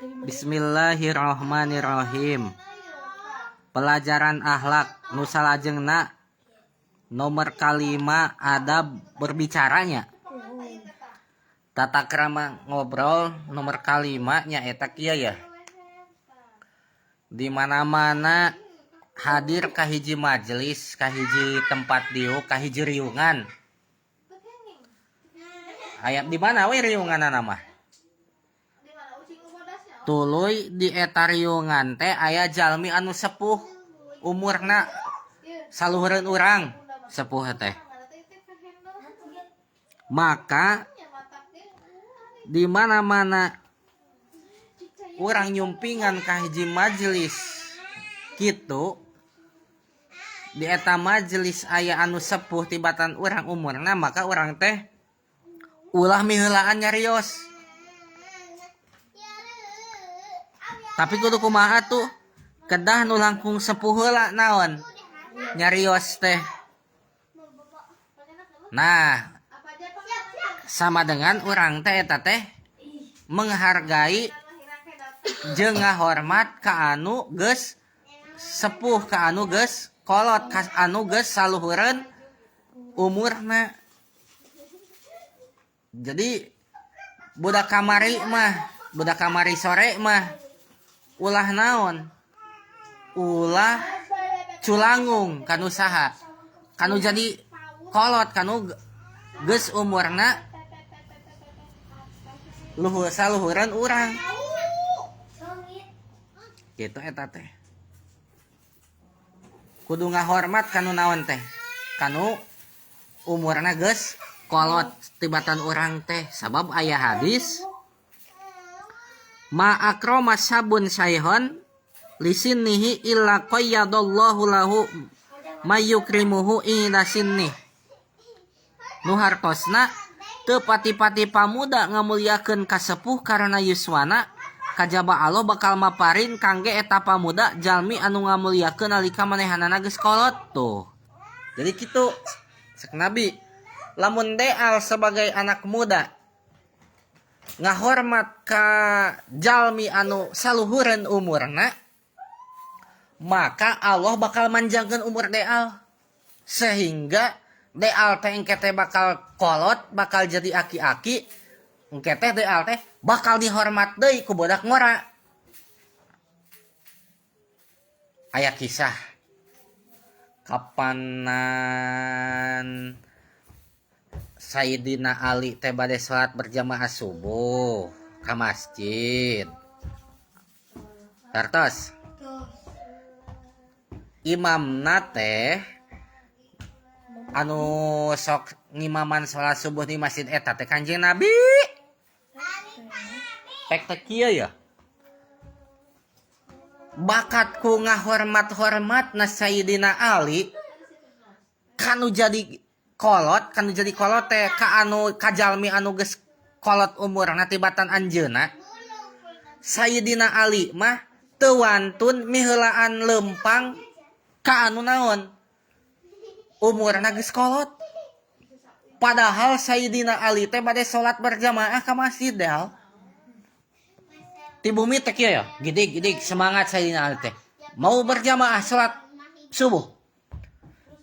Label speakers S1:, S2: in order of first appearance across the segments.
S1: Bismillahirrahmanirrahim. Pelajaran akhlak nu salajengna nomor kalima, adab berbicaranya. Tata krama ngobrol nomor kalima nyaeta kieu ya. Di mana-mana hadir ka hiji majelis, ka hiji tempat diuk, ka hiji riungan. Aya di mana we riunganana mah? Tuluy di eta riungan teh aya jalmi anu sepuh, umurna saluhureun urang sepuh teh. Maka di mana-mana urang nyumpingan ka hiji majelis kitu, di eta majelis aya anu sepuh tibatan urang umurna, maka urang teh ulah miheulaan nyarios. Tapi kudu kumaha tuh, kedah nu langkung sepuh heula naon nyarios teh. Nah, sama dengan urang teh eta teh menghargai jeung ngahormat ka anu geus sepuh, ka anu geus kolot, ka anu geus saluhureun umurna. Jadi budak kamari mah, budak kamari sore mah ulah naon, ulah culangung kanu saha, kanu jadi kolot, kanu geus umurna luhur saluhuran urang gitu. Eta teh kudu ngahormat kanu naon teh, kanu umurna geus kolot tibatan urang teh, sabab aya hadis ma akrama sabun sayhon lisinihi illa qayyadallahu lahu mayyukrimuhu ila sinnih. Nu hartosna teu pati-pati pamuda ngamuliakeun ka sepuh karena yuswana, kajaba Allah bakal maparin kangge eta pamuda jalmi anu ngamuliakeun nalika manehanana geus kolot tuh. Jadi kitu cek Nabi, lamun deal sebagai anak muda ngahormat ka jalmi anu saluhureun umurna, maka Allah bakal manjangkeun umur deal sehingga deal teh engke teh bakal kolot, bakal jadi aki-aki, engke teh deal teh bakal dihormat deui ku budak ngora. Aya kisah kapanan Sayyidina Ali teh bade salat berjamaah subuh ka masjid. Hartos. Imamna teh anu sok ngimaman salat subuh di masjid eta teh Kanjeng Nabi. Pek teh kieu ya. Bakat ku ngahormat-hormatna Sayyidina Ali kanu jadi kolot, kanu jadi kolot teh ka anu kajalmi anu geus kolot umurna tibatan anjeunna. Sayyidina Ali mah teu wantun miheulaan leumpang ka anu naon umurna geus kolot. Padahal Sayyidina Ali teh bade salat berjamaah ka masjid deal. Ti bumi teh kieu ya, gidig-gidig semangat Sayyidina Ali teh mau berjamaah salat subuh.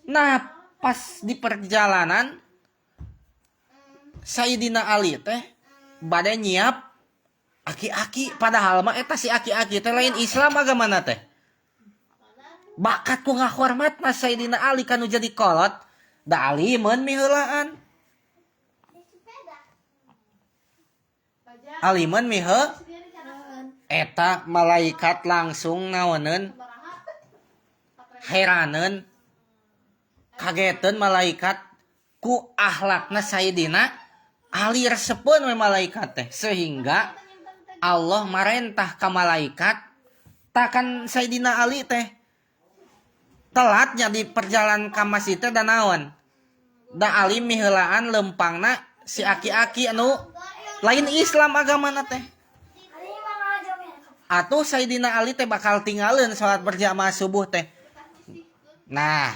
S1: Nah, pas di perjalanan Sayyidina Ali teh bade nyiap aki-aki, padahal mah eta si aki-aki teh lain Islam agamana teh. Bakat ku ngahormatna Sayyidina Ali kanu jadi kolot, da Ali meun miheulaan. Ali meun mihe eta malaikat langsung naoneun, heraneun, kageteun malaikat ku akhlakna Sayyidina Ali, resepeun we malaikat teh sehingga Allah marentah ka malaikat takkan Sayyidina Ali teh telatnya di perjalanan ka masjid teh da naon, da Ali miheulaan leumpangna si aki-aki anu lain Islam agamana teh. Atuh Sayyidina Ali teh bakal tinggalin salat berjamaah subuh teh. Nah,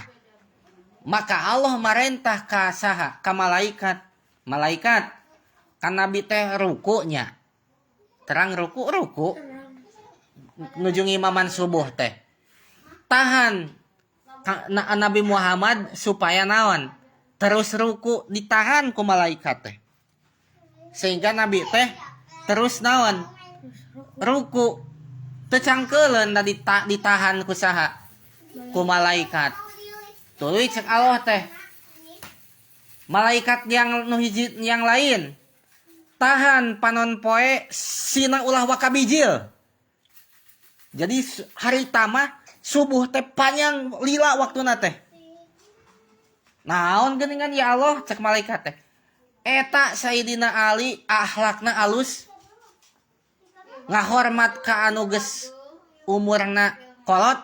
S1: maka Allah marentah ka saha? Ka malaikat. Malaikat, kan Nabi teh rukunya. Terang ruku, ruku. Nuju ngimaman subuh teh. Tahan Nabi Muhammad supaya naon? Terus ruku, ditahan ku malaikat teh. Sehingga Nabi teh terus naon? Ruku. Teu cangkeuleun da ditahan ku saha? Ku malaikat. Tuluy cek Allah teh. Malaikat yang nu hiji yang lain tahan panon poe sina ulah waka bijil. Jadi harita mah subuh teh panjang lila waktuna teh. Naon geuningan ya Allah, cek malaikat teh. Eta Sayyidina Ali akhlakna alus, ngahormat ka anu geus umurna kolot,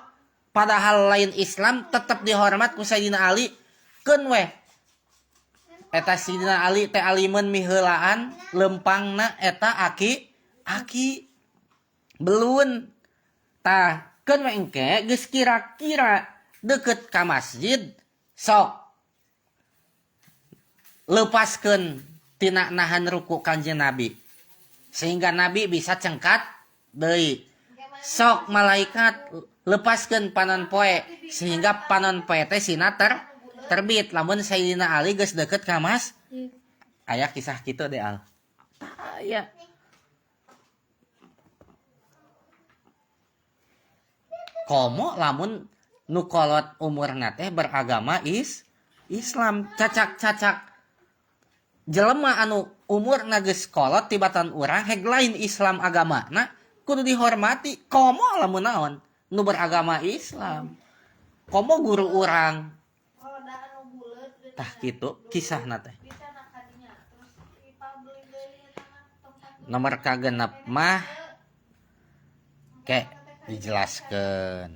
S1: padahal lain Islam tetep dihormat ku Sayyidina Ali. Keun weh eta Sayyidina Ali teh alimeun miheulaan lempangna eta aki aki belun. Tah keun we engke geus kira-kira deket ka masjid, sok lepaskeun tina nahan ruku Kanjeng Nabi sehingga Nabi bisa cengkat deui. Sok malaikat lepaskeun panon poe sehingga panon poe teh sina terbit lamun Sayyidina Ali geus deket ka mas. Aya kisah kitu deh al. Tah aya. Komo lamun nu kolot umurna teh beragama Islam, cacak-cacak jelema anu umurna geus kolot tibatan urang heg lain Islam agamana kudu dihormati. Komo lamun naon nu beragama Islam, komo guru urang. Tah kitu kisahna teh. Nomor kagenep mah ke dijelaskeun.